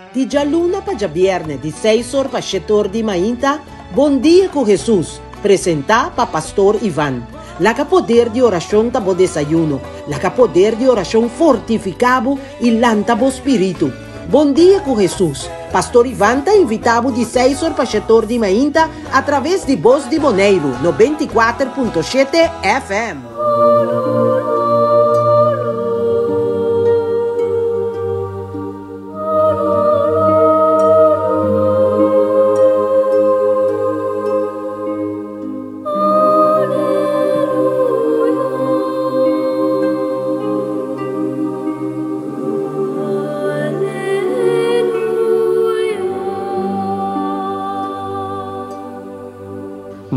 Di djaluna pa djabièrnè di seis or pa shete or di mainta, Bon Dia ku Hesus, presentá pa Pastor Ivan. Laga poder di orashon ta bo desayuno, laga poder di orashon fortifiká bo i lanta bo spiritu. Bon Dia ku Hesus, Pastor Ivan ta invitá bo di seis or pa shete or di mainta atraves di Bos di Boneiru 94.7 FM.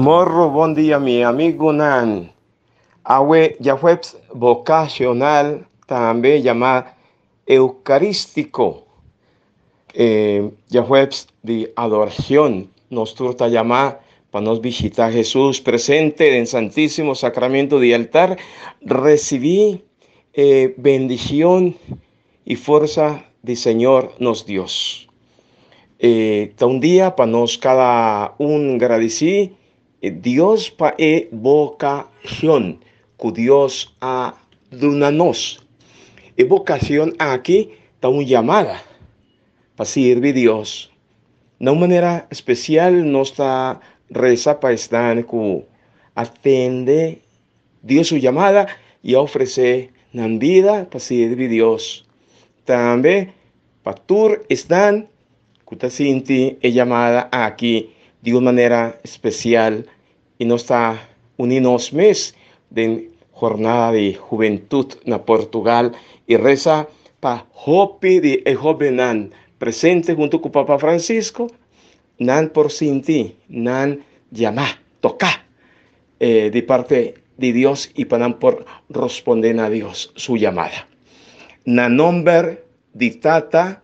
Morro bon dia mi amigunan. Awe djahuebs vocacional tambe yamá Eucarístico. E djahuebs di adoracion nos tur ta yamá pa nos bishitá Jesús presente den Santísimo Sacramento di altar, recibí e bendicion y forsa di Señor nos Dios. E ta un dia pa nos cada un gradicí Dios pa e vocacion cu Dios a duna nos. E vocacion aki ta un yamada pa sirbi Dios. Na un manera especial nos ta reza pa esnan cu atende Dios su yamada y a ofrece nan bida pa sirbi Dios. Tambe pa tur esnan ku ta sinti e yamada aki di un manera spesial i nos ta uní nos mes den Jornada di Hubentut na Portugal i resa pa hopi di e hóbennan presente huntu ku Papa Francisco nan por sinti nan yamá, toká di parti di Dios i pa nan por rospondé na Dios su yamada. Na nòmber di Tata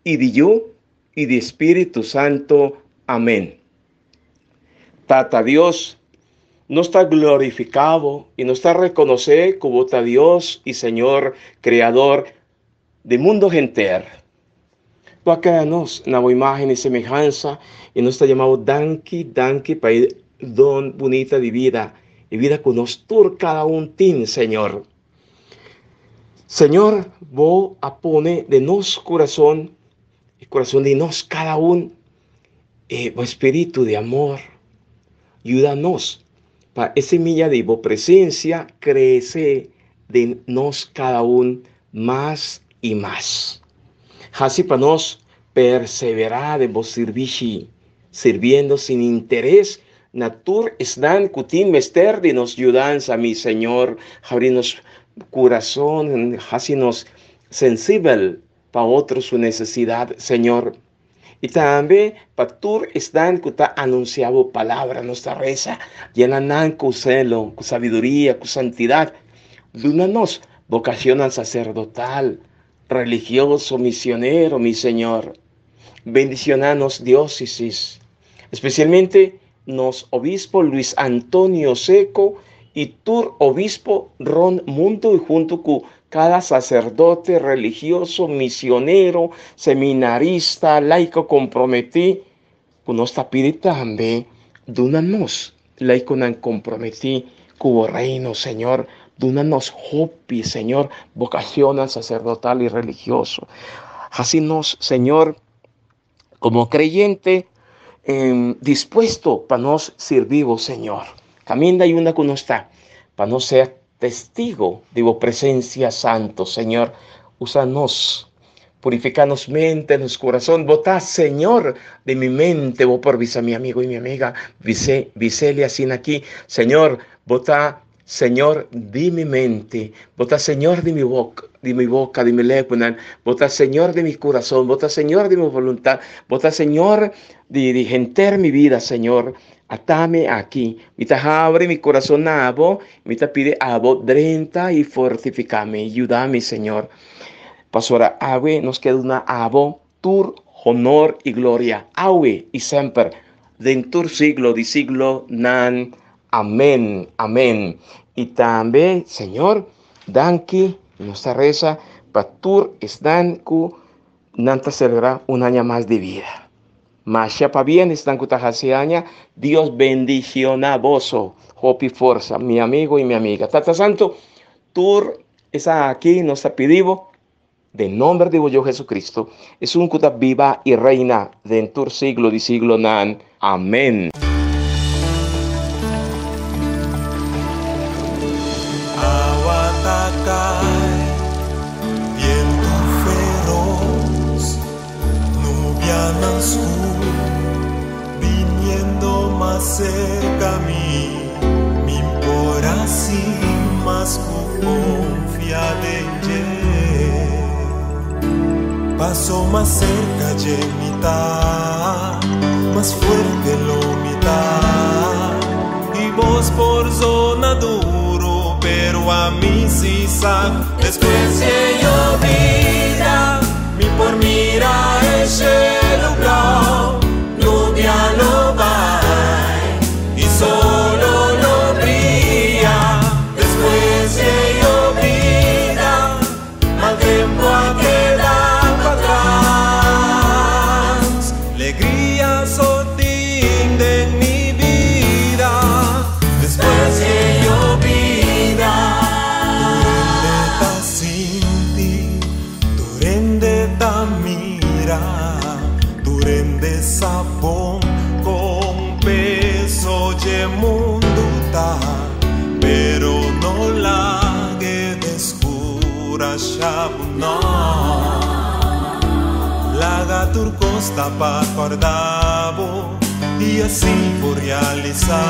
i di Yu, i di Spiritu Santo. Amén. Tata Dios, nos ta glorifiká bo i nos ta rekonosé ku bo ta Dios i Señor Kreador di mundu henter. Bo a krea nos na bo imágen i semehansa i nos ta yama bo danki, danki pa e don bunita di bida, e bida ku nos tur kada un tin, Señor. Señor, bo a pone den nos kurason, e kurason di nos kada un, e bo spiritu di amor. Yuda nos pa e semilla di bo presensia krese den nos kada un mas i mas. Hasi pa nos perseverá den bo sirbishi, sirbiendo sin interes Na tur esnan ku tin mester di nos yudansa, mi Señor, habri nos kurason, hasi nos sensibel pa otro su nesesidat, Señor. I tambe pa tur esnan ku ta anunsiá bo palabra, nos ta resa, yena nan ku selo, ku sabiduria, ku santidat. Duna nos bokashonnan saserdotal, religioso, misionero, mi Señor. Bendishoná nos diósesis, espesialmente nos obispo Luis Antonio Secco i tur obispo rond mundu i huntu ku kada saserdote, religioso, misionero, seminarista, laiko komprometí, ku nos ta pidi tambe duna nos laikonan komprometí ku bo Reino, Señor. Duna nos hopi, Señor, bokashonnan saserdotal i religioso. Hasi nos, Señor, komo kreyente dispuesto pa nos sirbi bo, Señor. Kaminda i unda ku nos ta, pa nos sea testigo di bo presensia santo, Señor. Usa nos, purifica nos mente, nos corazón. Bo ta Señor di mi mente, bo por bisa mi amigo i mi amiga, bise, bisele asina aki, Señor, bo ta Señor di mi mente, bo ta Señor di mi boca, di mi boca, di mi lengua, bo ta Señor di mi corazón, bo ta Señor di mi voluntad, bo ta Señor di, di henter mi vida, Señor. Atami aki, mi ta habri mi corazón na bo, mi ta pidi abo drenta y fortifica mi, yuda mi, Señor. Pasobra awe nos ke duna abo tur honor y gloria, awe y semper, den tur siglo di siglonan. Amén, amén. Y tambe, Señor, danki, nos ta reza pa tur esnan ku Nan ta selebrá un aña mas di bida. Masha pabien esnan ku ta hasi aña, Dios bendishoná boso. Hopi forsa, mi amigo i mi amiga. Tata Santu, tur esaki nos ta pidi bo den nomber di bo Yu Jesucristo, esun ku ta biba i reina den tur siglo di siglonan. Amen. Awa ta kai, bientu feros, nubianan skur, biniendo mas serka mi, mi por hasi mas ku konfia den dje. Paso mas serka dje mi ta, mas fuerte lo mi ta. I bos por zona duro, pero ami si sa. Despues dje yobida, mi por mira e shelu blou, nubia lo bai i solo lo bria. Despues dje yobida, Mal tempu a keda patras. Legria so tin den mi bida. Despues dje yobida. Tur hende ta sinti, tur hende ta mira, tur hende sa bon kon peso dje mundu ta, pero no lag'e Deskurashá bo no. Laga tur kos ta pa kòrda bo i así bo realisá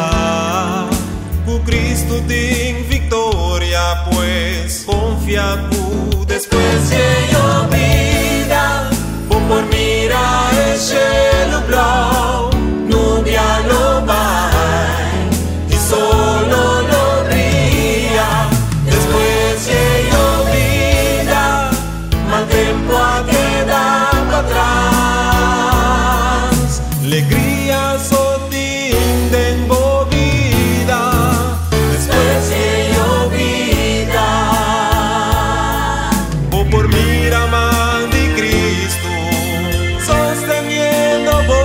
ku Kristu tin viktoria, pues konfia ku despues dje yobida bo por mira e shelu blou, nubia lo bai i solo lo bria. Despues dje yobida, mal tempu a keda patras. Legria so tin den bo bida, despues dje yobida. Bo por mira man di Cristo sosteniendo bo,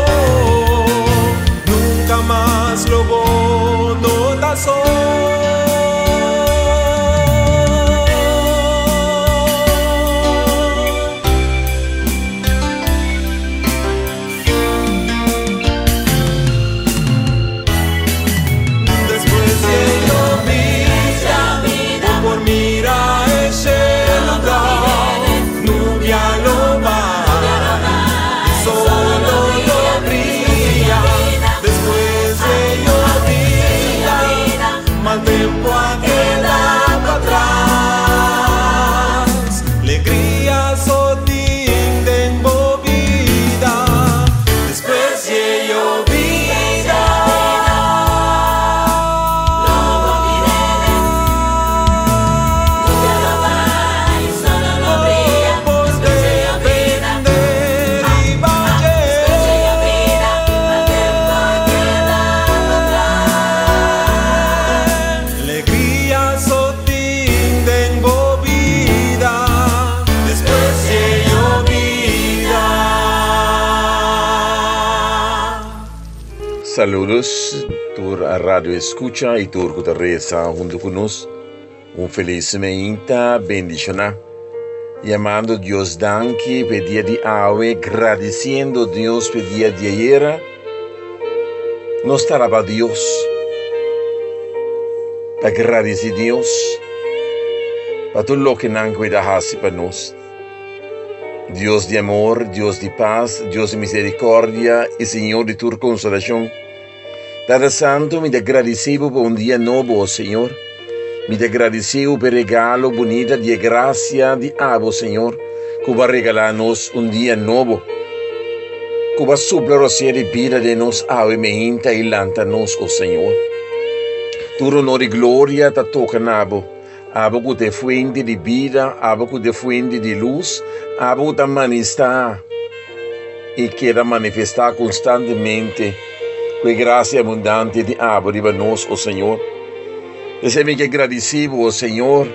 nunca mas lo bo no ta so. Despues dje yobida, bo por mira e shelu blou, nubia lo bai i solo lo bria. Despues dje yobida, mal tempu a keda patras. Legria so tin den bo bida despues dje yobida. Por depende riba dje. Legria so tin den bo bida despues dje yobida. Saludos tur radio escucha y tur cu ta reza hunto cu nos. Un feliz meinta bendiciona. Yamando Dios danki pe dia di awe, gradiciendo Dios pe dia di ayera. Nos ta alaba Dios. Ta gradici Dios pa tur loke nan cu e ta haci pa nos. Dios di amor, Dios di paz, Dios di misericordia y Señor di tur consolacion. Tata Santu, mi ta gradisí bo pa un dia nobo, o Señor. Mi ta gradisí bo pa e regalo bunita di e grasia di abo, Señor, ku bo a regalá nos un dia nobo, ku bo a supla rosea di bida den nos awe meinta i lanta nos, o Señor. Tur honor i gloria ta toka na bo, abo ku ta e fuente di bida, abo ku ta e fuente di lus, abo ku ta manistá i keda manifestá konstantemente ku e grasia abundante di abo riba nos, o Señor. P'esei mi ke gradisí bo, o Señor,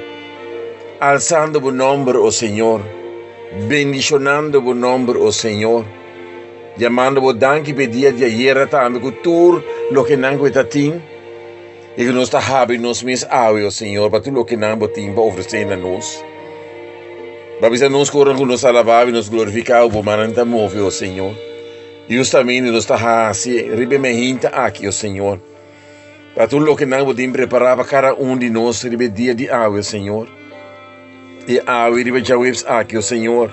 alsando bo nòmber, o Señor. bendishonando bo nòmber, o Señor, yamando bo danki pa e dia di ayera tambe ku tur loke nan ku e ta tin i ku nos ta habri nos mes awe, o Señor, pa tur loke nan bo tin pa ofresé na nos. Bo a bisa nos ku ora ku nos alabá i nos glorifiká bo, bo mannan ta move, o Señor. I hustamente nos ta hasi riba e mehinta aki, o Señor. Pa tur loke nan bo tin prepará pa kada un di nos riba e dia di awe, Señor. E awe riba djaweps aki, o Señor.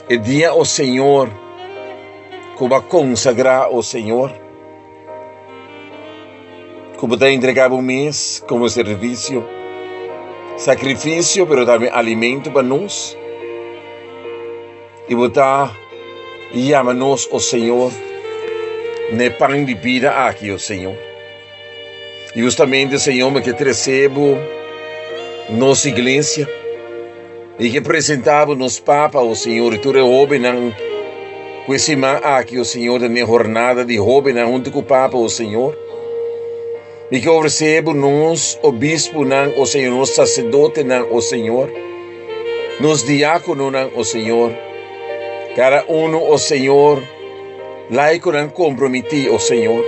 E dia, o Señor, ku bo a konsagrá, o Señor. Ku bo ta entregá bo mes komo servisio, sakrifisio, pero tambe alimento pa nos. I bo ta yama nos, o Señor, na e pan di bida aki, o Señor. I hustamente, Señor, mi ke trese bo nos iglesia. Mi ke presentá bo nos papa, o Señor, i tur e hóbennan ku e siman aki, o Señor, ta den hornada di hóbennan huntu ku papa, o Señor. Mi ke ofresé bo nos obispunan, o Señor, nos saserdotenan, o Señor, nos diákononan, o Señor, kada unu, o Señor, laikonan kompromití, o Señor.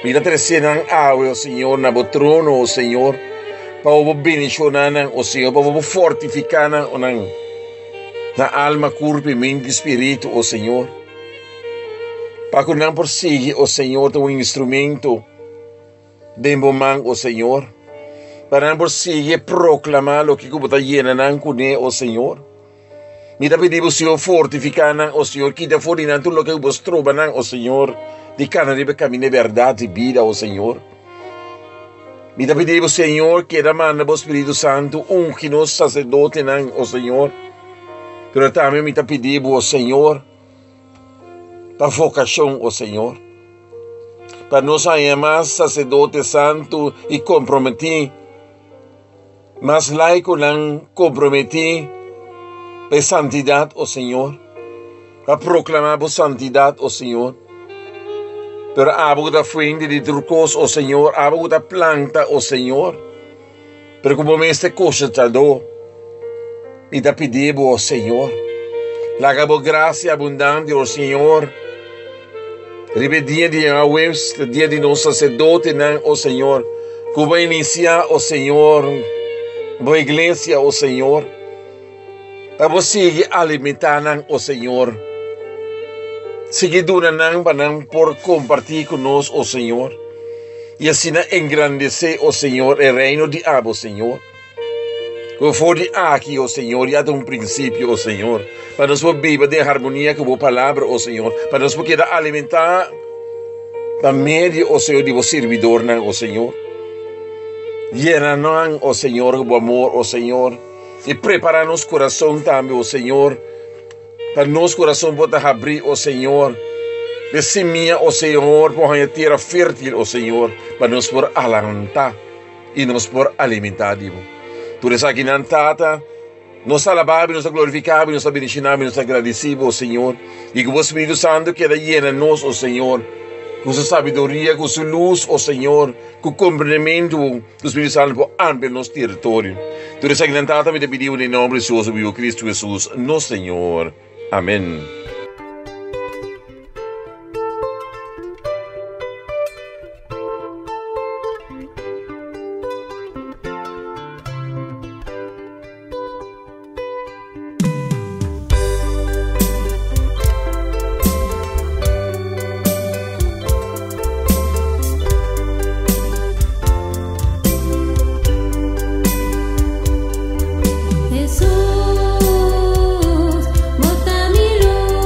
Mi ta trese nan awe, o Señor, na bo trono, o Señor, pa bo bendishoná nan, o Señor, pa bo fortifiká nan, o nan, na alma, kurpo i mente i spiritu, o Señor. Pa ku nan por sigui, o Señor, ta un instrumento den bo man, o Señor. Pa nan por sigui proklamá loke ku bo ta yena nan kuné, o Señor. Mi ta pidi bo, Señor, fortifiká nan, o Señor, kita for di nan tur loke ku bo stroba nan, o Señor, di kana riba e kaminda di bèrdat i bida, o Señor. Mi ta pidi bo, Señor, keda manda bo Spiritu Santu ungi nos saserdotenan, o Señor. Pero tambe mi ta pidi bo, o Señor, pa vokashon, o Señor, pa nos haña mas saserdote santu i komprometí, mas laikonan komprometí pa e santidat, o Señor, pa proklamá bo santidat, o Señor. Pero abo ku ta fuente di tur kos, o Señor, abo ku ta planta, o Señor, Pero ku bo mester kosechadó, mi ta pidi bo, o Señor, laga bo grasia abundante, o Señor, riba e dia di aweps, e dia di nos saserdotenan, o Señor, ku bo a inisiá, o Señor, bo iglesia, o Señor, pa bo sigui alimentá nan, o Señor, sigui duna nan pa nan por kompartí ku nos, o Señor. I asina engrandesé, o Señor, e reino di abo, Señor. Ku for di aki, o Señor, ya ta un prinsipio, o Señor, pa nos por biba den harmonia ku bo palabra, o Señor, pa nos por keda alimentá pa medio, o Señor, di bo sirbidornan, o Señor. Yena nan, o Señor, ku bo amor, o Señor, i prepará nos kurason tambe, o Señor, Pa nos kurason por ta habrí, o Señor. E simia, o Señor, por haña tera fértil, o Señor, pa nos por alantá i nos por alimentá di bo. Tur esakinan, Tata, nos ta alabá bo, nos ta glorifiká bo, nos ta bendishoná bo, nos ta gradisí bo, o Señor. I ku bo Spiritu Santu keda yena nos, o Señor, ku su sabiduria, ku su lus, o Señor, ku komprendementu. Tu Spiritu Santu por amplia nos teritorio. Tur esakinan Tata mi ta pidi bo den nomber precioso bibo Cristo Jesus, nos Señor. Amen. Jesús, bota mi luz.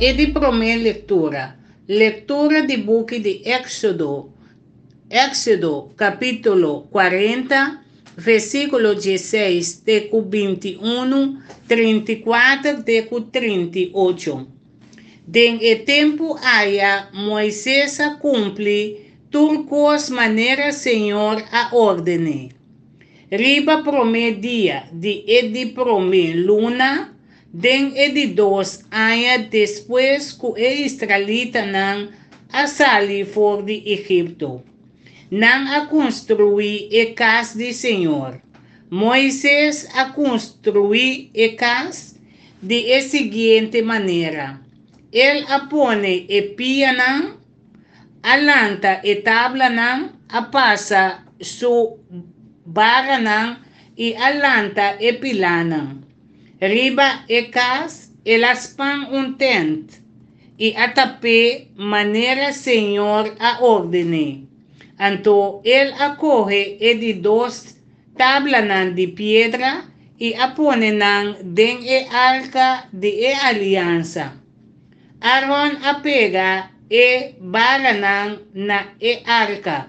E di promé lektura. Lektura di buki di Éksodo, Éksodo kapítulo 40, versíkulo 16 te ku 21, 34 te ku 38. Den e tempu aya Moises a kumpli tur kos manera Señor a orden'é. Riba promé dia di e di promé luna, den e di dos aña despues ku e israelitanan a sali for di Egipto, nan a konstruí e kas di Señor. Moises a konstruí e kas di e siguiente manera, El a pone e pianan, a lanta e tablanan, a pasa su baranan i a lanta e pilánan. Riba e kas el a span un tènt i a tap'é manera Señor a orden'é. Anto el a kohe e di dos tablanan di piedra i a pone nan den e arka di e aliansa. Aaron a pega e baranan na e arka,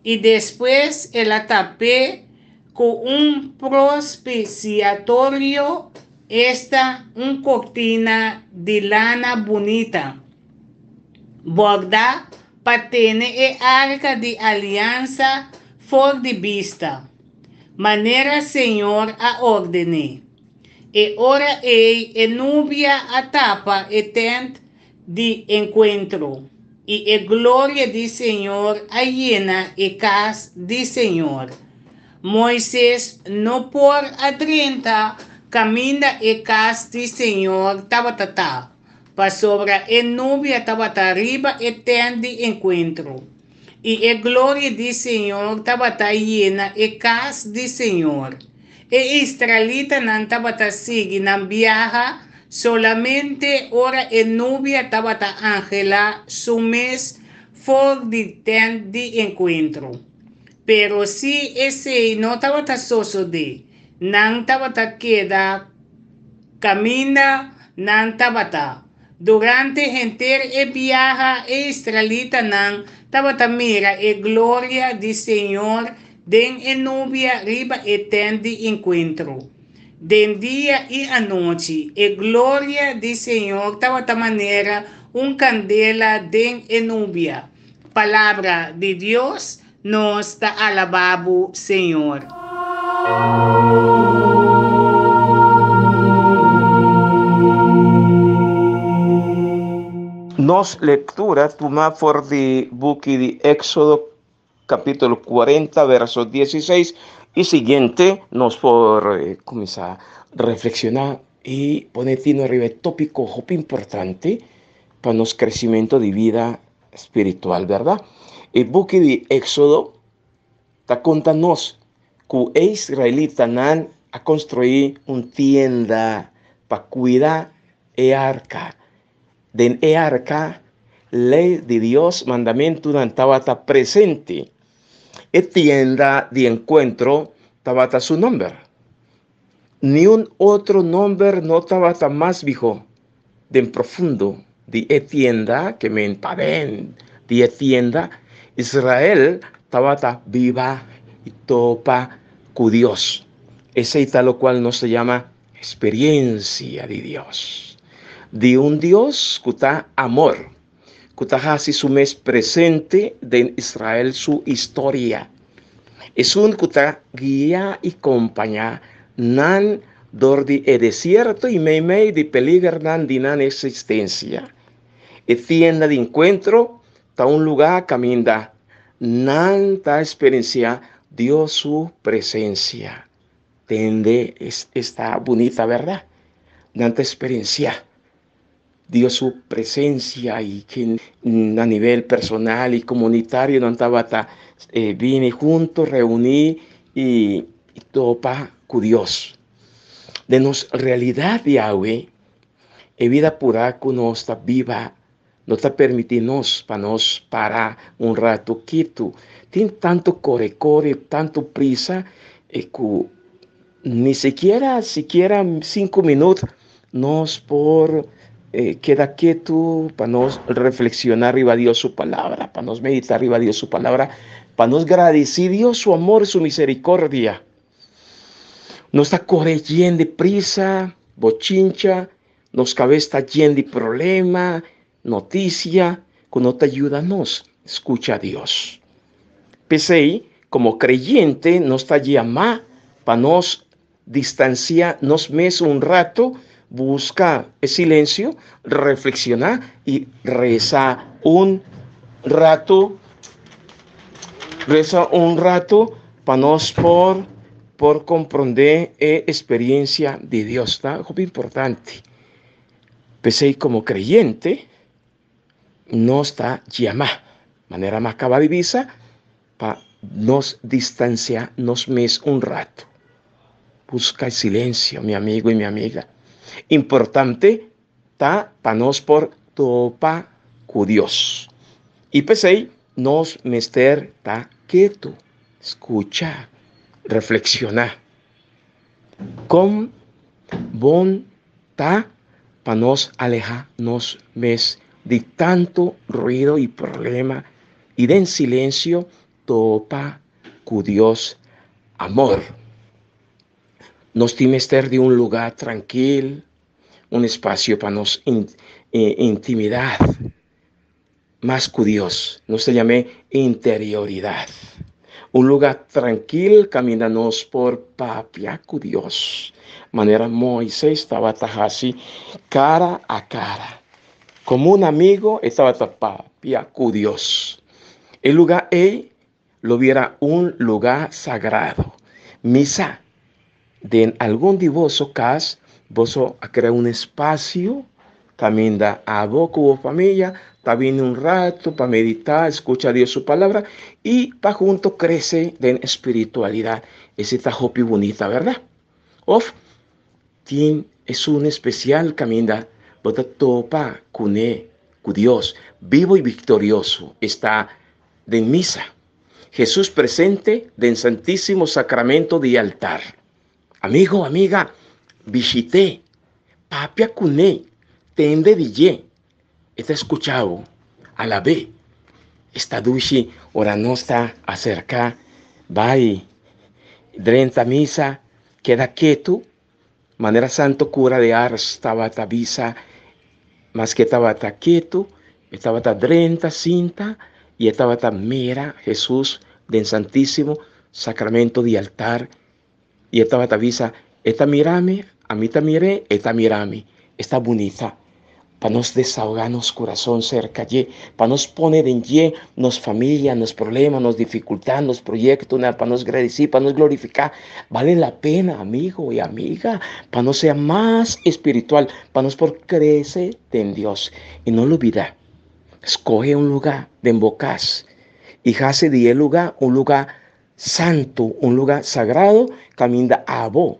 i despues el a tap'é ku un prospisiatorio, esta, un kortina di lana bunita, bòrdá pa tene e arka di aliansa for di bista, manera Señor a orden'é. E ora ei e nubia a tapa e tènt di enkuentro, i e gloria di Señor a yena e kas di Señor. Moises no por a drenta kaminda e kas di Señor tabata ta, pasobra e nubia tabata riba e tènt di enkuentro, i e gloria di Señor tabata yena e kas di Señor. E israelitanan tabata sigui nan biaha solamente ora e nubia tabata angelá su mes for di tènt di enkuentro. Pero si esei no tabata sosodé, nan tabata keda kaminda nan tabata. Durante henter e biaha e israelitanan tabata mira e gloria di Señor den e nubia riba e tènt di enkuentro. Den dia i anochi, e gloria di Señor tabata manera un kandela den e nubia. Palabra di Dios, Nos ta alabá bo, Señor. Nos lectura tuma for di buki di Éxodo capítulo 40 verso 16 y siguiente. Nos por eh, cuminsa reflexiona y pone tino arriba e tópico hopi importante pa nos crecimiento di vida spiritual, berdad? E buki di Éxodo ta konta nos ku e israelitanan a konstruí un tienda pa kuida e arka. Den e arka, lei di Dios, mandamentunan tabata presente. E tienda di enkuentro tabata su nòmber. Niun otro nòmber no tabata mas mihó. Den profundo di e tienda, ke men paden di e tienda, Israel tabata biba i topa ku Dios. Esei ta lokual nos ta yama Experiencia di Dios. Di un Dios cu ta amor, cu ta haci su mes presente den Israel su historia. Esun cu ta guia y compaña nan dor di e desierto y meimei di peligernan di nan existencia. E tienda di encuentro ta un lugar caminda nan ta experiencia Dios su presencia. Tende esta bunita berdad. Nan ta experiencia Dios su presencia y que a nivel personal y comunitario nan tabata eh, bini junto, reuni y, y topa cu Dios. De nos realidad di awe, e vida pura cu nos ta biba No ta permití nos pa nos para un ratu kitu. Tin tantu kore-kore, tantu prisa, e ku ni sikiera, sikiera sinku minut nos por Keda ketu pa nos reflexiona riba Dios su palabra, pa nos medita riba Dios su palabra, pa nos gradici Dios su amor y su misericordia. Nos ta kore yen di prisa, bochincha, nos kabes ta yen di problema, noticia ku no ta yuda nos skucha Dios. P'esei, komo kreyente nos ta yamá pa nos distancia nos mes un rato, busca e silencio, reflexiona y reza un rato, reza un rato pa nos por comprende e experiencia di Dios. Ta hopi importante. P'esei como creyente nos ta yama, manera mi a caba di bisa, pa nos distancia nos mes un rato. Busca e silencio, mi amigo y mi amiga. Importante ta pa nos por topa cu Dios. Y p'esei nos mester ta ketu, scucha, reflexiona. Con bon ta pa nos aleha nos mes di tanto ruido y problema y den silencio topa cu Dios amor. Nos tin mester di un lugar tranquil, un espacio pa nos intimidad mas cu Dios. Nos ta yam'é interioridad. Un lugar tranquil caminda nos por papia cu Dios, manera Moises tabata haci cara a cara. Como un amigo e tabata papia cu Dios. E lugar ey lo bira un lugar sagrado. Misa, den algun di boso cas boso a crea un espacio caminda abo cu bo familia ta bini un rato pa medita, scucha Dios su palabra y pa hunto crece den espiritualidad. Ese ta hopi bunita, verdad? Of tin esun especial caminda bo ta topa cune, cu Dios vivo y victorioso esta den misa. Jesús presente den Santísimo Sacramento di altar. Amigo, amiga, bishit'é, papia kuné, tende di dje. E ta skucha bo, alab'é. Esta dushi ora nos ta aserká bai drenta misa, keda ketu, manera Santo Cura de Ars tabata bisa, maske tabata ketu, e tabata drenta sinta i e tabata mira Hesus den Santísimo Sacramento di altar i e tabata bisa, E ta mira mi, ami ta mir'é, e ta mira mi. Esta bunita pa nos desahogá nos kurason serka dje, pa nos pone den dje nos familia, nos problema, nos difikultat, nos proyektonan, pa nos gradisí, pa nos glorifiká. Bale la pena, amigo i amiga, pa nos sea mas espiritual, pa nos por krese den Dios. I no lubidá, skohe un lugá den bo kas i hasi di e lugá un lugá santu, un lugá sagrado kaminda abo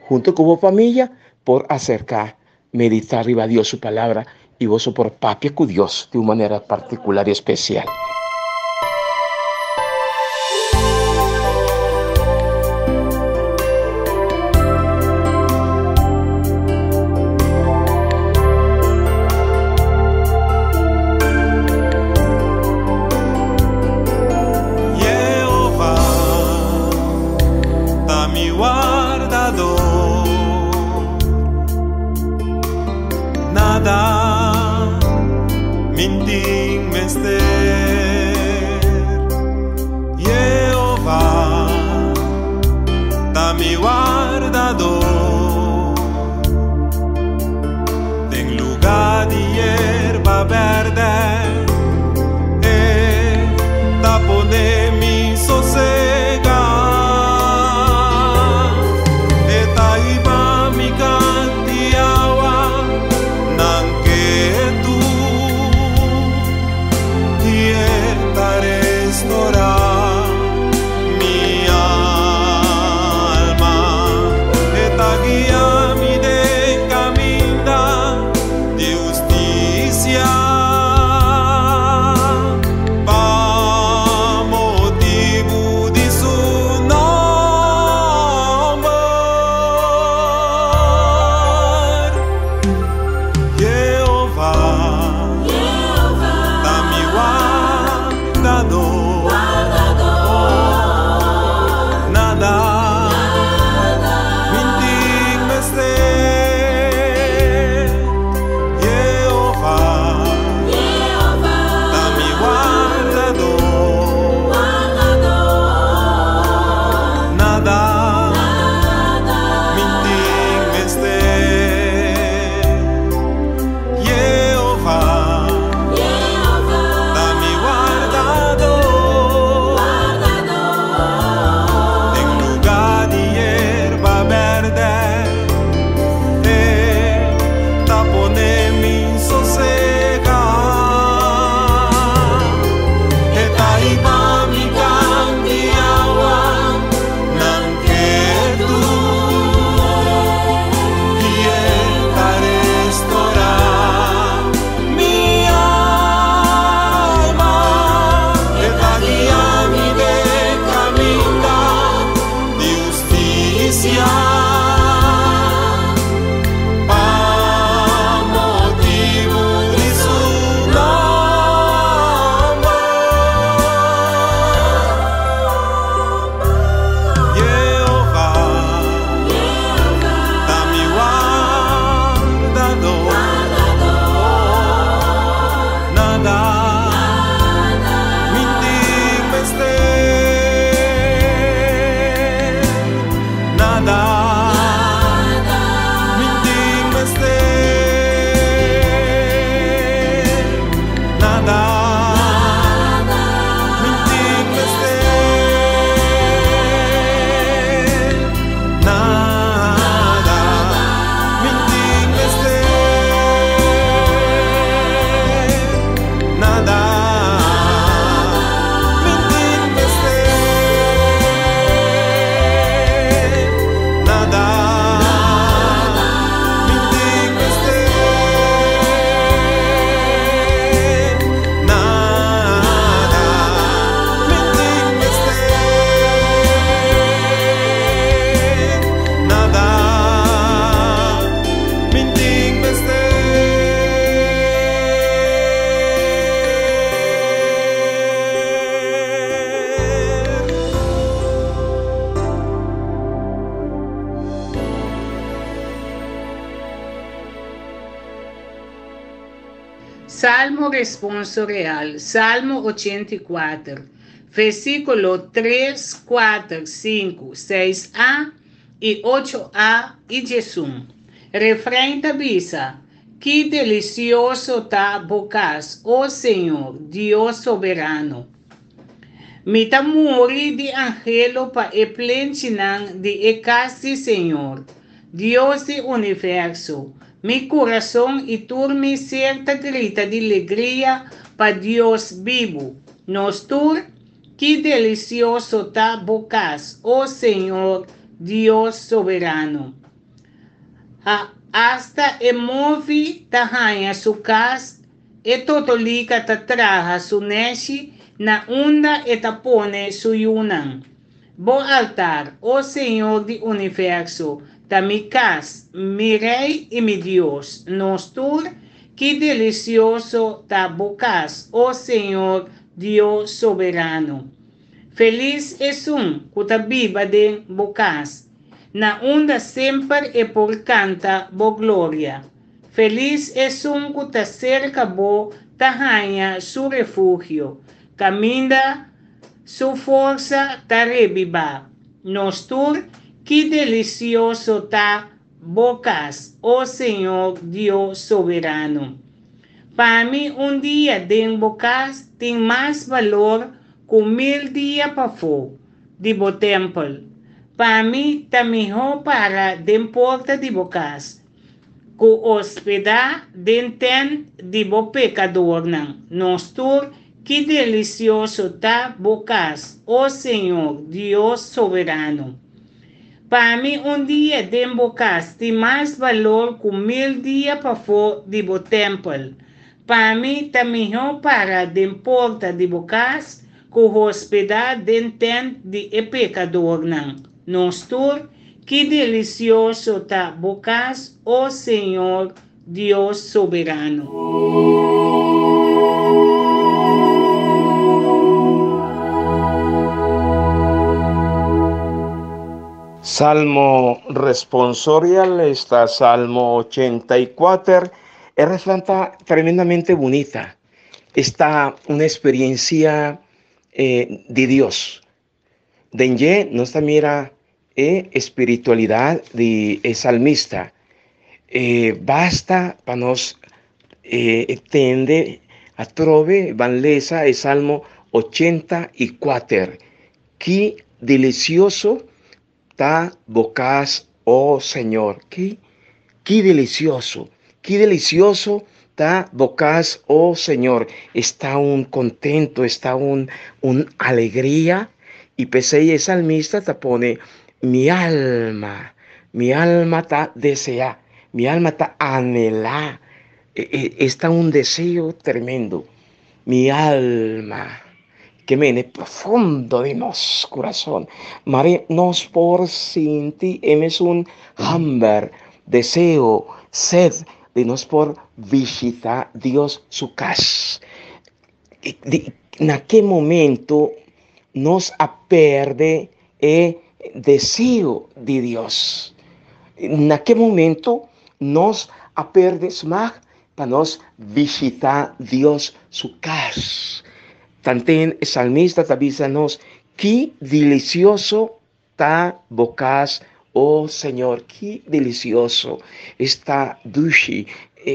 hunto ku bo familia por aserká, meditá riba Dios su Palabra i boso por papia ku Dios di un manera partikular i espesial. Jehová ta mi wardador, nada mi tin mester. Jehová ta mi wardador, den lugar di yerba berde e ta pone mi sosega. E ta hiba mi kanti awa nan ketu, i e ta restorá mi alma. E ta guia mi den kaminda di hustisia pa. Salmo responsorial, Salmo 84, versíkulo 3, 4, 5, 6a i 8a i 11. Refrain ta bisa, Ki delisioso ta bo kas, o Señor, Dios soberano! Mi ta muri di anhelo pa e plenchinan di e kas di Señor, Dios di universo. Mi kurason i tur mi ser ta grita di legria pa Dios bibu. Nos tur, ki delisioso ta bo kas, o Señor, Dios soberano! Ha, asta e mofi ta haña su kas, e totolika ta traha su nèshi na unda e ta pone su yunan. Bo altar, o Señor di universo, ta mi kas, mi Rei i mi Dios. Nos tur, ki delisioso ta bo kas, o Señor Dios soberano! Felis esun ku ta biba den bo kas, na unda semper e por kanta bo gloria. Felis esun ku ta serka bo ta haña su refugio, kaminda su forsa ta rebibá. Nos tur, ki delisioso ta bo kas, o Señor Dios soberano! Pa mi un dia den bo kas tin mas balor ku mil dia pafó di bo tèmpel. Pa mi ta mihó para den porta di bo kas ku hospedá den tènt di bo pekadornan. Nos tur, ki delisioso ta bo kas, o Señor Dios soberano! Pa mi un dia den bo kas tin mas balor ku mil dia pafó di bo tèmpel. Pa mi ta mihó para den porta di bo kas ku hospedá den tènt di e pekadornan. Nos tur, ki delisioso ta bo kas, o Señor Dios soberano! Salmo responsorial esta Salmo 84. E refrán ta tremendamente bunita. Esta un experiencia eh, di Dios. Den dje nos ta mira e espiritualidad di e salmista. E basta pa nos e tende atrobe ban lesa e Salmo 84. Ki delicioso ta bo cas, oh Señor. Ki, ki delicioso, ki delicioso ta bo cas, oh Señor. Esta un contento, esta un, un alegria. Y p'esei e salmista ta pone, Mi alma, mi alma ta desea, mi alma ta anhela. Esta un deseo tremendo. Mi alma, ke mene profundo di nos kurason. Mari nos por sinti e mesun hamber, deseo, sed di nos por bishita Dios su kas. Na ke momento nos a perde e deseo di Dios? Na ke momento nos a perde smak pa nos bishita Dios su kas? Tanten e salmista ta bisa nos, Ki delisioso ta bo kas, o Señor, ki delisioso! Esta dushi,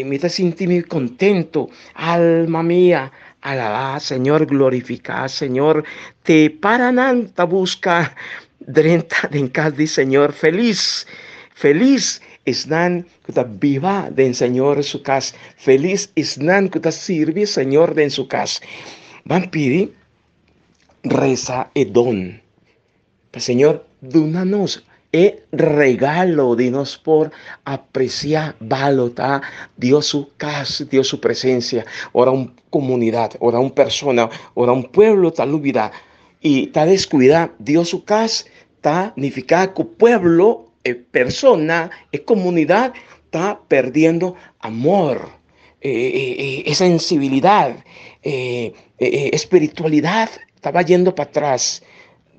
mi ta sinti mi kontento, alma mia, alabá Señor, glorifiká Señor. Te paranan ta buska drenta den kas di Señor, felis, felis esnan ku ta biba den Señor su kas, felis esnan ku ta sirbi Señor den su kas. Ban pidi resa e don pa Señor duna nos e regalo di nos por apresiá balotá Dios su kas, Dios su presensia. Ora un komunidat, ora un persona, ora un pueblo ta lubidá i ta deskuidá Dios su kas, ta nifiká ku pueblo, e persona, e komunidat ta perdiendo amor, e sensibilidat, e espiritualidat ta bayendo patras,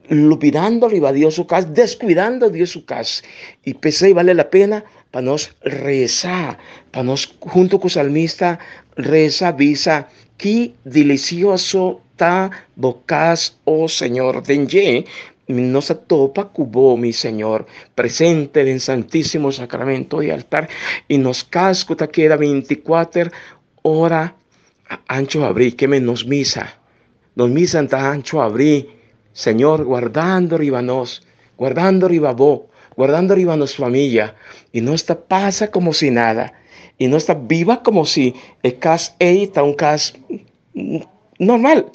lubidando riba Dios su kas, deskuidando Dios su kas. I p'esei bale la pena. pa nos resa, pa nos huntu ku salmista resa bisa, ki delicioso ta bo kas, o Señor, den dje nos a topa ku bo, mi Señor, presente den Santísimo Sacramento di altar, i nos kas ku ta keda 24 ora ancho abrí, ke men nos misa. Nos misa ta ancho abrí, Señor, guardando riba nos, guardando riba bo, guardando riba nos familia, i nos ta pasa como si nada, i nos ta biba como si e kas ei ta un kas normal.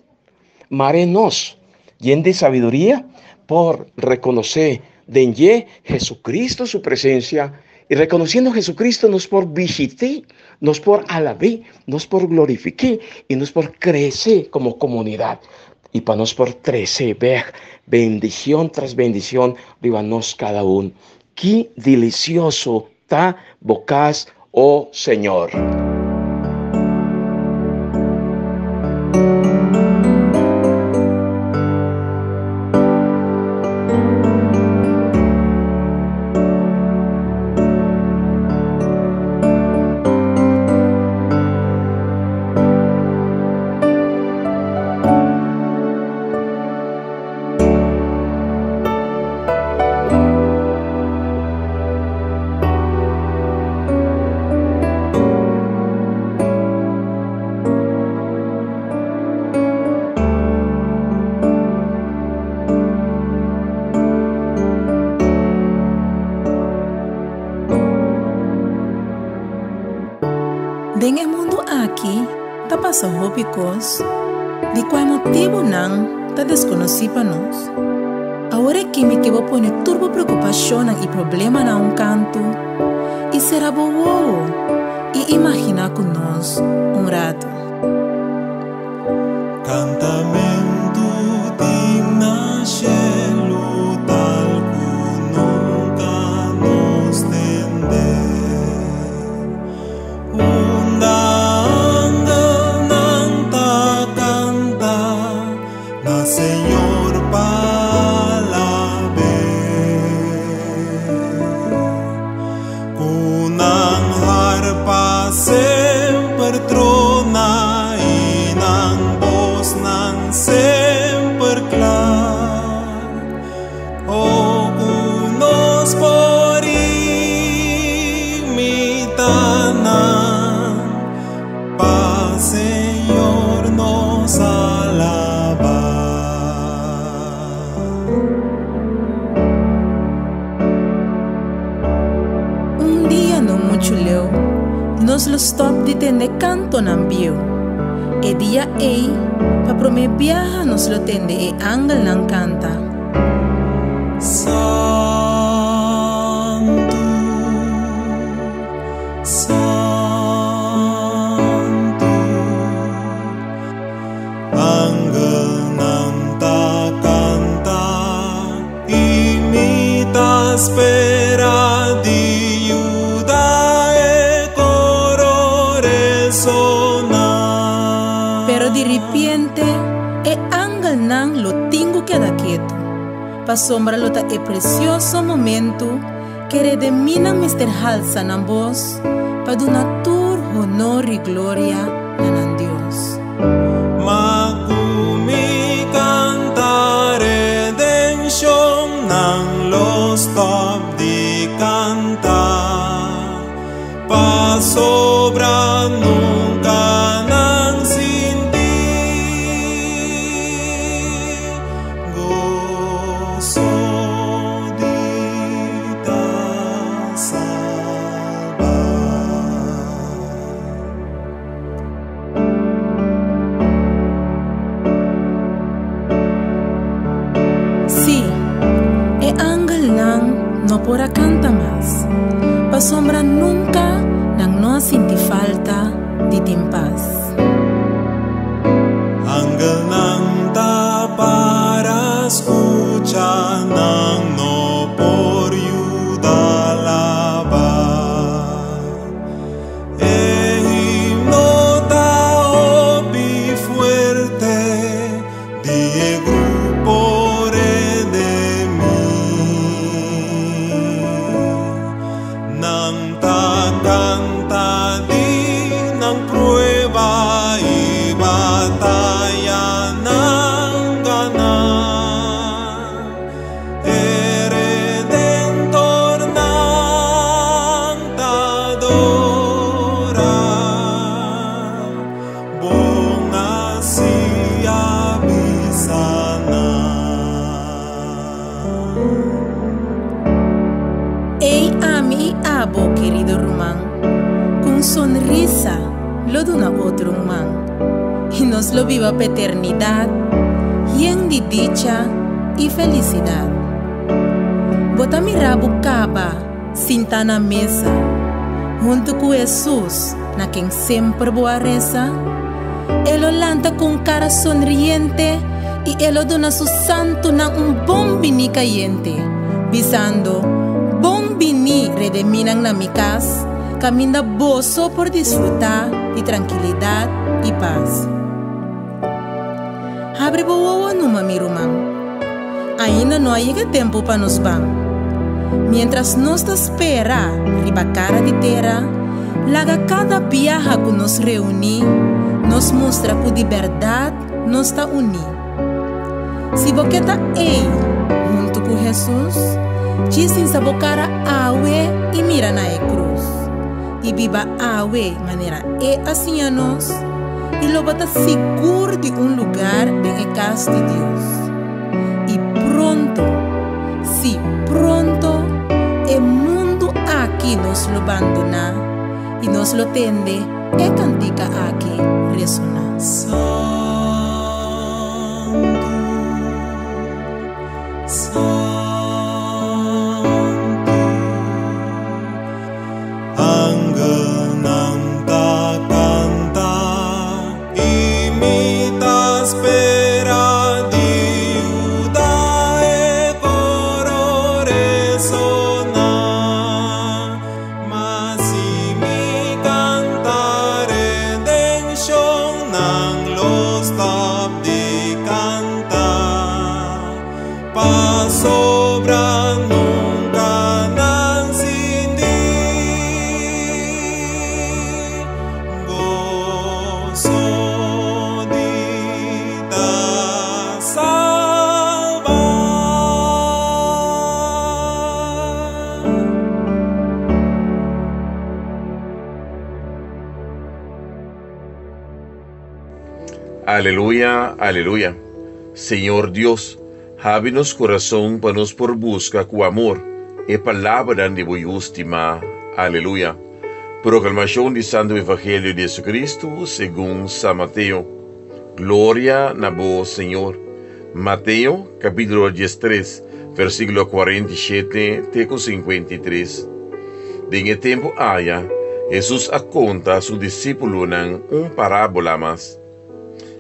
Mare nos, yen di sabiduria, por rekonosé den dje Jesucristo su presencia, i rekonosiendo Jesucristo nos por bishit'é, nos por alab'é, nos por glorifik'é i nos por krese komo komunidat, i pa nos por trese bèk bendishon tras bendishon riba nos kada un. Ki delisioso ta bo kas, o Señor! Den e mundu aki ta pasa hopi kos di kua e motibunan ta deskonosí pa nos. Awor aki mi ke bo pone tur bo preokupashonnan i problemanan un kantu i sera bo wowo i imaginá ku nos un ratu. Kantamentu tin na shelu tal ku nunka nos tende. Unda angelnan ta kanta na Señor pa alab'é. Ku nan harpa semper trona i nan bosnan semper kla. O ku nos por imita nan, pa Señor nos alabá. Un dia no muchu leu, nos lo stòp di tende kantonan bieu. E dia ei, pa promé biaha nos lo tende e angelnan kanta. Santu, Santu, angelnan ta kanta i mi ta spera di yuda e koro resoná. Pero di ripiente e angelnan lo tin ku keda ketu, pasobra lo ta e presioso momentu ke redeminan mester halsa nan bos pa duna tur honor i gloria na nan Dios. Ma ku mi kanta redenshon, nan lo stòp di kanta, pasobra nunka nan sinti goso di ta salbá. Sí, e angelnan no por a kanta mas, pasobra nunka nan no a sinti falta di tin pas. Angelnan ta para skucha, nan no por yuda alabá. E himno ta hopi fuerte di e grupo redemí. Nan lo duna otro un man i nos lo biba pa eternidat yen di dicha i felisidat. Bo ta mira bo kaba sintá na mesa huntu ku Hesus na ken semper bo a resa? E lo lanta ku un kara sonriente i e lo duna su santunan un bon biní kayente, bisando, Bon biní, redemínan na mi kas, kaminda boso por disfrutá di trankilidat i pas. Habri bo wowo numa, mi ruman. Ainda no a yega tempu pa nos ban. Miéntras nos ta spera riba kara di tera, laga kada biaha ku nos reuní, nos mustra ku di bèrdat nos ta uní. Si bo ke ta ei huntu ku Hesus, djis hinsa bo kara awe i mira na e krus, i biba awe manera E a siña nos, i lo bo ta sigur di un lugar den e kas di Dios. I pronto, sí, pronto, e mundu aki nos lo bandoná i nos lo tende e kantika aki resoná. Santu, Santu. Angelnan ta kanta i mi ta spera di yuda e koro resoná. Ma si mi kanta redenshon, nan lo stòp di kanta. Pasobra nunka nan sinti goso di ta salbá. Aleluya, aleluya. Señor Dios, Habri nos kurason pa nos por buska ku amor e palabranan di bo Yu stimá. Aleluya. Proklamashon di Santu Evangelio di Jesucristo segun San Mateo. Gloria na bo, Señor. Mateo, kapítulo diestres, versíkulo 47 te ku 53. Den e tempu aya, Hesus a konta su disípulonan un parábola mas.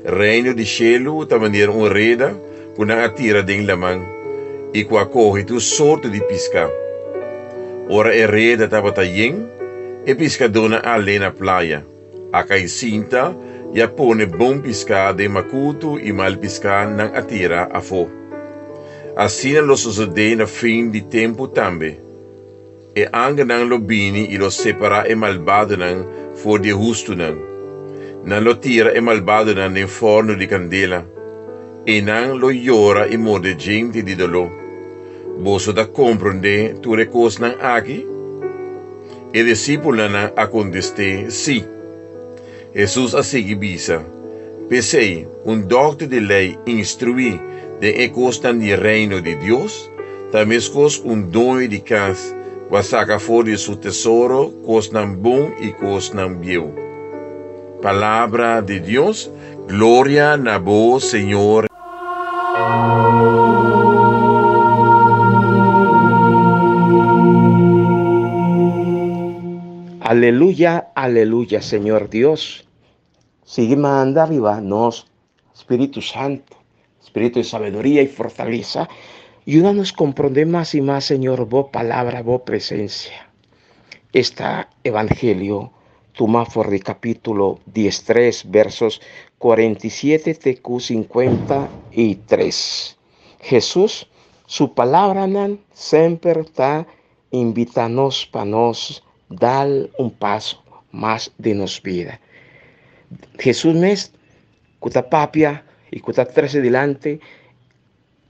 Reino di shelu ta manera un reda ku nan a tira den laman i ku a kohe tur sorto di piská. Ora e reda tabata yen, e piskadónan a al'é na playa, a kai sinta i a pone bon piská den makutu i mal piská nan a tira afó. Asina lo sosodé na fin di tempu tambe. E angelnan lo bini i lo separá e malbadonan for di e hustunan. Nan lo tira e malbadonan den fòrnu di kandela. Einan lo yora i morde djente di doló. Boso ta komprondé tur e kosnan aki? E disipelnan a kontest'é, Sí. Hesus a sigui bisa, P'esei, un dòkter di lei instruí den e kosnan di Reino di Dios ta meskos ku un doño di kas ku a saka for di su tesoro kosnan bon i kosnan bieu. Palabra di Dios, Gloria na bo, Señor. Aleluya, aleluya, Señor Dios. Sigui manda riba nos Spiritu Santo, Spiritu di sabiduria y fortaleza. Yúdanos comprender mas y mas, Señor, bo palabra, bo presencia. Esta evangelio tuma for di capítulo 13, versos 47 te ku 53. Jesús, su palabranan semper ta invita nos pa nos dal un paso mas den nos bida. Jesús mes ku ta papia y ku ta trece dilante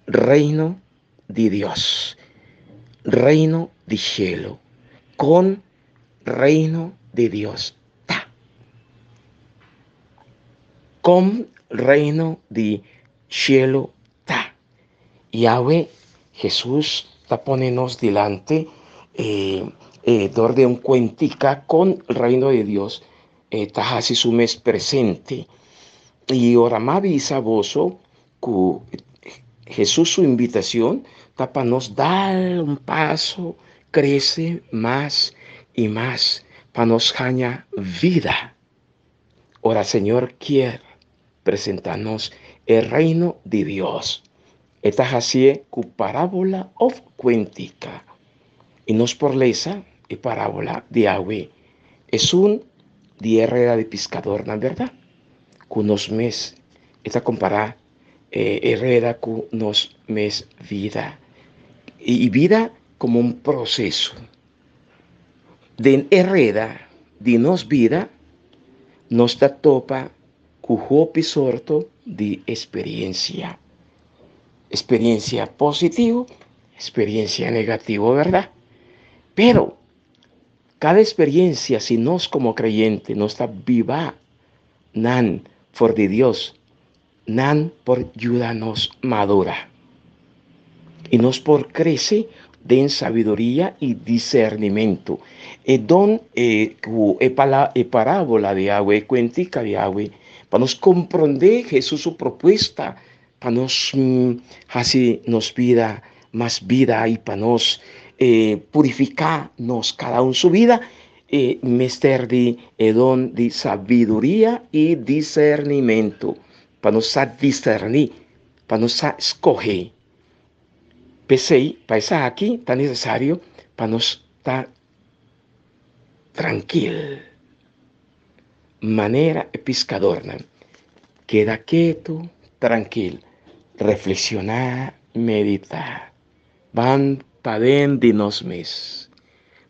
reino di Dios, reino di cielo, con reino di Dios ta. Con reino di cielo ta. Yahweh Jesús ta pone nos dilante eh, eh, door de un cuentica con reino de Dios. E ta hasi su mes presente. I ora m'a bisa boso ku Hesus su invitashon ta pa nos dal un paso, krese mas i mas, pa nos haña vida. Ora Señor kier presentá nos e Reino di Dios, e ta hasié ku parábola òf kuentika. I nos por lesa e parábola di awe, esun di e reda di piskadornan, bèrdat? Ku nos mes. E ta kompará e reda ku nos mes vida. I bida komo un proseso. Den e reda di nos bida nos ta topa ku hopi sorto di esperiensia. Esperiensia positivo, esperiensia negativo, bèrdat? Pero kada esperiensia si nos komo kreyente nos ta biba nan for di Dios, Nan por yuda nos madura i nos por krese den sabiduria i disernimentu. E don e ku e pala e parábola di awe, e kuentika di awe, pa nos komprondé Hesus su propuesta pa nos hasi nos bida mas bida i pa nos purifiká nos kada un su vida, E mester di e don di sabiduria i disernimentu pa nos sa diserní, pa nos sa skohe. P'esei, pa esaki ta nesesario pa nos ta trankil, manera e piskadornan. Keda ketu, trankil, reflekshoná, meditá. Ban paden di nos mes.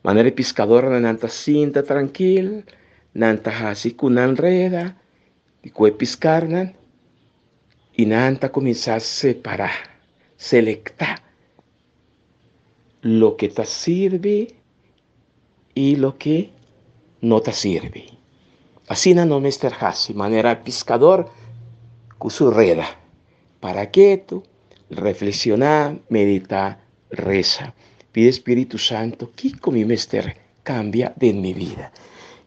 Manera e piskadornan nan ta sinta trankil, nan ta hasi ku nan reda di ku e piskarnan i nan ta kuminsá separá, selektá loke ta sirbi i loke no ta sirbi. Asina nos mester hasi, manera e piskador ku su reda. Para ketu, reflekshoná, meditá, resa. Pidi Spiritu Santo kiko mi mester kambia den mi bida.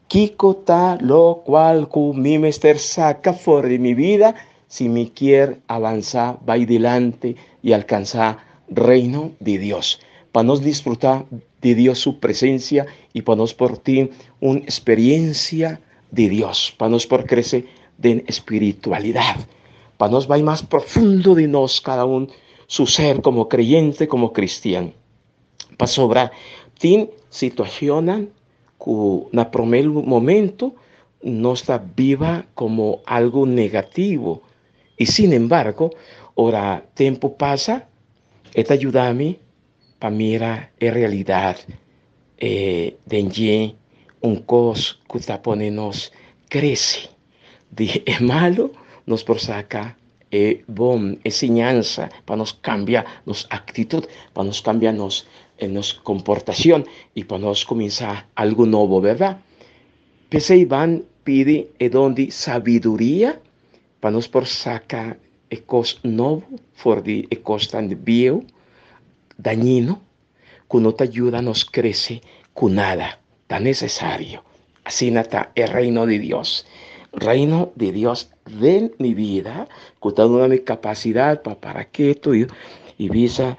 Kiko ta lokual ku mi mester saka for di mi bida si mi kier avansá bai dilanti i alkansá Reino di Dios. Pa nos disfrutá di Dios su presensia i pa nos por tin un esperiensia di Dios, pa nos por krese den espiritualidat, pa nos bai mas profundo di nos kada un su ser komo kreyente, komo kristian. Pasobra tin situashonnan ku na promé momento nos ta biba komo algu negativo i sin embargo ora tempu pasa e ta yuda mi pa mira e realidat den dje un kos ku ta pone nos krese. Di e malu nos por saka e bon, e siñansa pa nos kambia nos aktitut, pa nos kambia nos nos komportashon i pa nos kuminsá algu nobo, bèrdat? P'esei ban pidi e don di sabiduria pa nos por saka e kos nobo for di e kosnan bieu, dañino, ku no ta yuda nos krese ku nada. Ta nesesario. Asina ta e Reino di Dios. Reino di Dios den mi bida ku ta duna mi kapasidat pa para ketu i bisa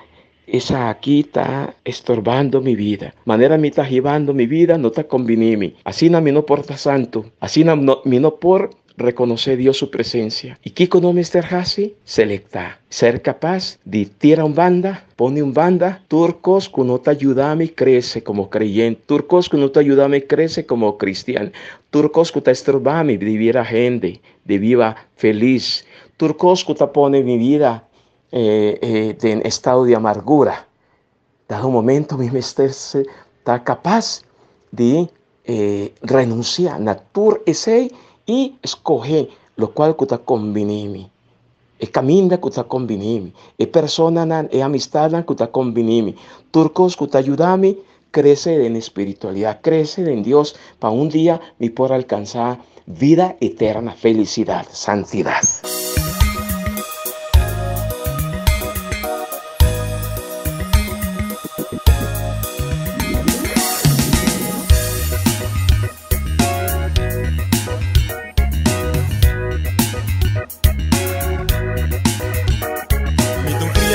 esaki ta estorbando mi bida. Manera mi ta hibando mi bida no ta kombiní mi. Asina mi no por ta santu. Asina mi no por Rekonosé Dios su presensia. I kiko no mester hasi? Selektá. Ser kapas di tira un banda, pone un banda, tur kos ku no ta yuda mi krese komo kreyente, tur kos ku no ta yuda mi krese komo kristian, tur kos ku ta estroba mi di bira hende, di biba felis, tur kos ku ta pone mi bida den estado di amargura. Dado momento mi mester ta kapas di renunsiá na tur esei i skohe lokual ku ta kombiní mi, e kaminda ku ta kombiní mi, e personanan, e amistatnan ku ta kombiní mi, tur kos ku ta yuda mi krese den espiritualidat, krese den Dios pa un dia mi por alkansá vida eterna, felisidat, santidat.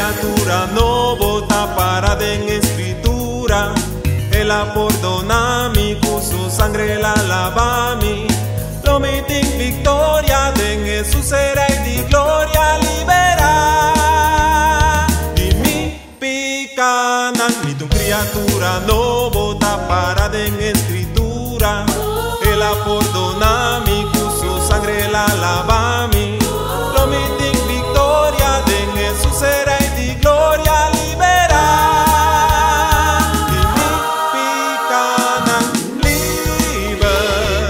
Kriatura nobo ta para den Escritura. El a pordona mi, ku su sangre el a laba mi. Lo mi tin victoria den Hesus e Rey di gloria libera di mi picanan. Mi ta un criatura nobo ta para den Escritura. El a pordona mi, cu su sangre el a laba mi. Lo mi tin victoria den Hesus e Rey di gloria libera di mi picanan. Liber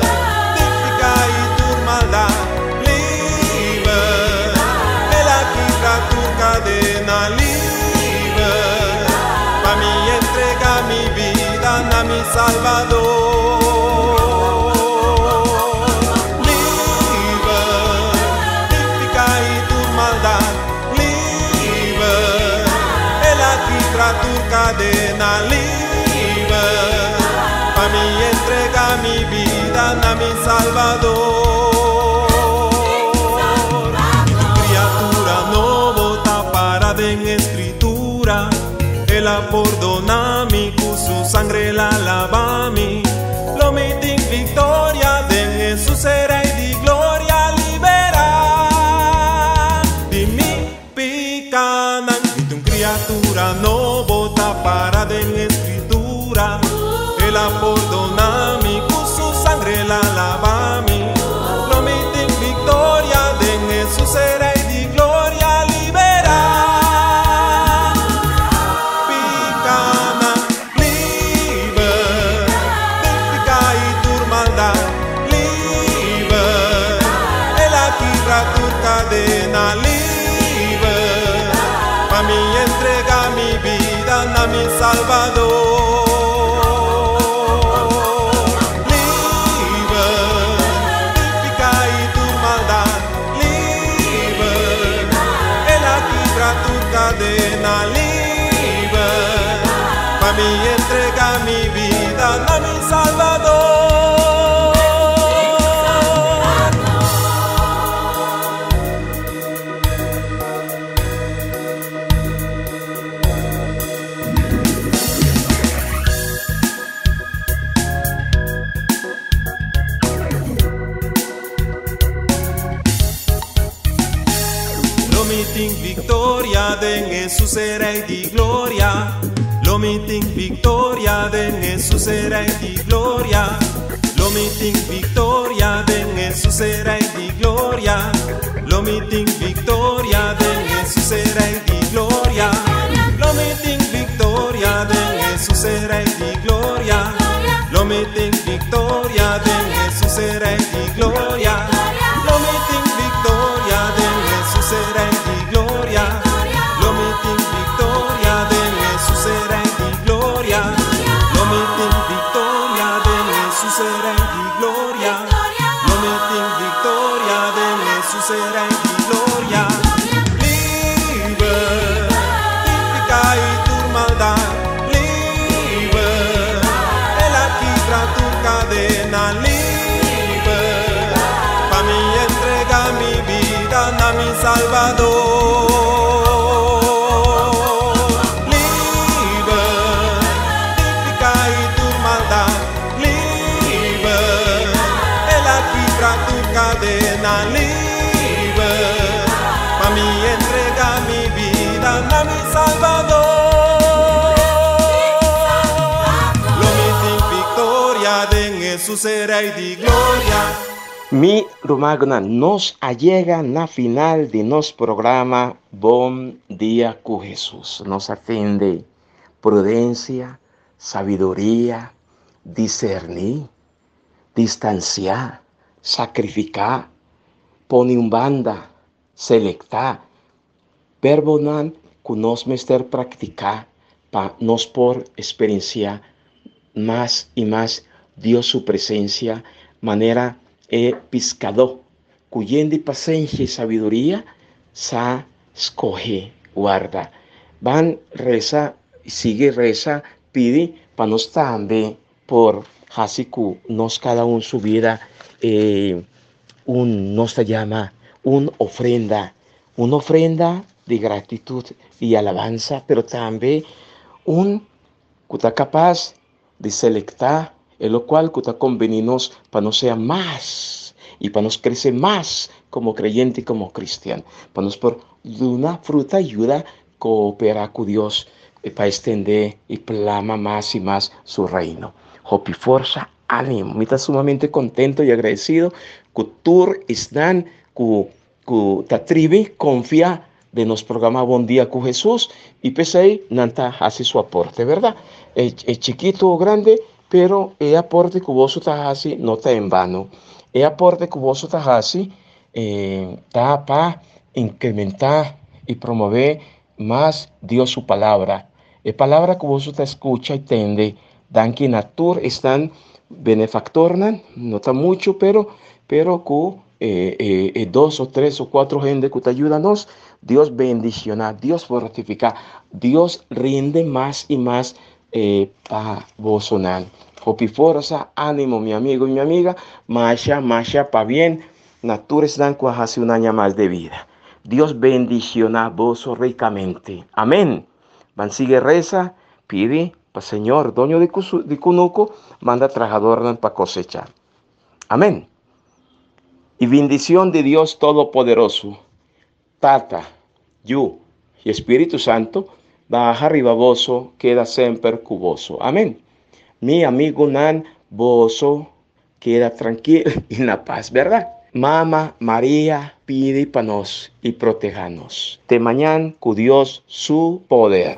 di pica y tur maldad. Liber, el a kibra tur cadena. Liber, pa mi entrega mi bida na mi Salvador. Liber di pica y tur maldad. Liber, el a kibra tur cadena. Liber, pa mi entrega mi bida na mi Salvador. Mi criatura nobo ta para den Escritura. El a pordona mi, cu su sangre el a laba mi. Lo mi tin victoria den Hesus e Rey di gloria libera di mi picanan. Mi ta un criatura nobo ta para den Escritura. El a pordona mi, cu su sangre el a laba mi. Lo mi tin victoria den Hesus e Rey di gloria libera picanan. Liber di pica y tur maldad. Liber, el a kibra tur cadena. Liber, pa mi entrega mi bida na mi Salvador. Liber di pica y tur maldad. Liber, el a kibra tur cadena. Liber, pa mi entrega mi bida na mi Salvador. Lo mi tin victoria den Hesus e Rey di gloria. Lo mi tin victoria den Hesus e Rey di gloria. Lo mi tin victoria den Hesus e Rey di gloria. Lo mi tin victoria den Hesus e Rey di gloria. Lo mi tin victoria den Hesus e Rey di gloria. Lo mi tin victoria den Hesus e Rey di gloria. Lo mi tin victoria den Hesus e Rey di gloria. Lo mi tin victoria den Hesus e Rey di gloria. Lo mi tin victoria den Hesus e Rey di gloria. Lo mi tin victoria den Hesus e Rey di gloria. Liber di pica y tur maldad. Liber, el a kibra tur cadena. Liber, pa mi entrega mi bida na mi Salvador. Liber di pica y tur maldad. Liber, el a kibra tur cadena. Liber, pa mi entrega mi bida na mi Salvador. Lo mi tin victoria den Hesus e Rey di gloria. Mi rumannan, nos a yega na final di nos programa Bon Dia ku Hesus. Nos a tende prudensia, sabiduria, diserní, distansiá, sakrifiká, pone un banda, selektá, verbonan ku nos mester praktiká pa nos por eksperensiá mas i mas Dios su presensia manera e piskadó ku yen di pasenshi i sabiduria sa skohe warda. Ban resa i sigui resa pidi pa nos tambe por hasi ku nos kada un su bida un nos ta yama un ofrenda, un ofrenda. di gratitud y alabanza, pero tambe un cu ta capaz di selecta e locual cu ta conveni nos pa nos sea mas y pa nos crece mas como creyente y como cristian, pa nos por duna fruta y yuda coopera cu Dios pa extende y plama mas y mas su reino. Hopi forsa, animo. Mi ta sumamente contento y agradecido cu tur esnan cu cu ta tribi confia den nos programa Bon Dia cu Jesus y p'esey nan ta haci su aporte, verdad? E e chikito o grande, pero e aporte cu boso ta haci no ta en vano. E aporte cu boso ta haci e ta pa incrementa y promove mas Dios su palabra. E palabra cu boso ta scucha y tende, danki na tur esnan benefactornan, no ta mucho, pero pero cu e e e dos o tres o cuatro hende cu ta yuda nos, Dios bendiciona, Dios fortifica, Dios rinde mas y mas e pa bosonan. Hopi forsa, animo mi amigo y mi amiga, masha masha pabien na tur esnan cu a haci un aña mas de vida. Dios bendiciona boso ricamente. Amen. Ban sigui reza, pidi pa Señor, doño di di cunucu, manda trahadornan pa cosecha. Amen. Y bendicion di Dios Todopoderoso, Tata, Yu y Spiritu Santo, baha riba boso, keda semper cu boso. Amen. Mi amigonan, boso keda trankil y na paz, berdad? Mama Maria pidi pa nos y proteha nos. Te mañan cu Dios su poder.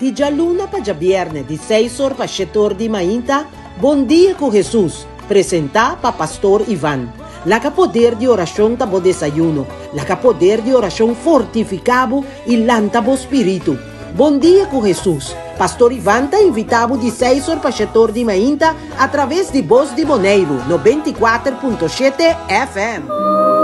Di djaluna pa djabierne di seis or pa shete or di mainta, Bon Dia ku Hesus, presentá pa Pastor Ivan. Laga poder di orashon ta bo desayuno, laga poder di orashon fortifiká bo i lanta bo spiritu. Bon Dia ku Hesus, Pastor Ivan ta invitá bo di seis or pa shete or di mainta atraves di Bos di Boneiru 94.7 FM.